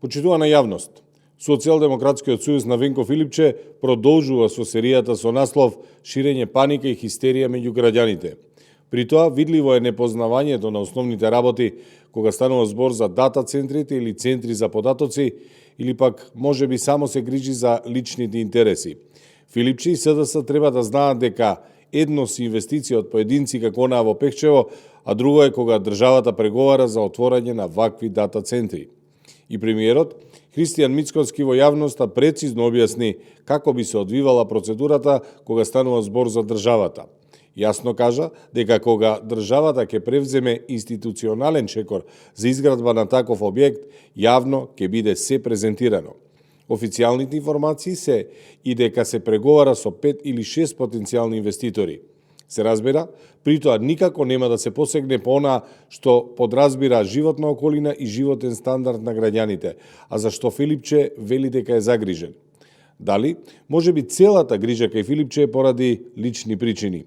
Почитувана јавност, Социјалдемократскиот сојуз на Венко Филипче продолжува со серијата со наслов «Ширење паника и хистерија меѓу граѓаните». При тоа видливо е непознавањето на основните работи кога станува збор за дата центрите или центри за податоци, или пак можеби само се грижи за личните интереси. Филипче и СДС треба да знаат дека едно си инвестиција од поединци како онаа во Пехчево, а друго е кога државата преговара за отворање на вакви дата центри. И премиерот Христијан Мицкоски во јавноста прецизно објасни како би се одвивала процедурата кога станува збор за државата. Јасно кажа дека кога државата ќе превземе институционален чекор за изградба на таков објект, јавно ќе биде се презентирано. Официјалните информации се и дека се преговара со 5 или 6 потенцијални инвеститори. Се разбира, при тоа никако нема да се посегне по она што подразбира животна околина и животен стандард на граѓаните, а за што Филипче вели дека е загрижен. Дали, можеби целата грижа кај Филипче е поради лични причини.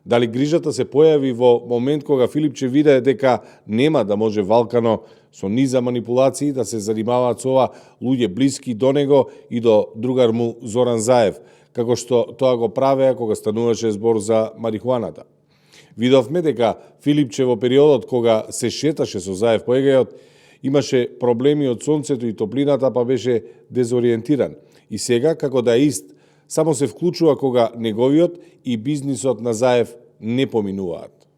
Дали грижата се појави во момент кога Филипче виде дека нема да може валкано со низа манипулации да се занимаваат со ова луѓе блиски до него и до другар му Зоран Заев, како што тоа го правеа кога стануваше збор за марихуаната. Видовме дека Филипче во периодот кога се шеташе со Заев по Егејот имаше проблеми од сонцето и топлината, па беше дезориентиран. И сега, како да е ист, само се вклучува кога неговиот и бизнисот на Заев не поминуваат.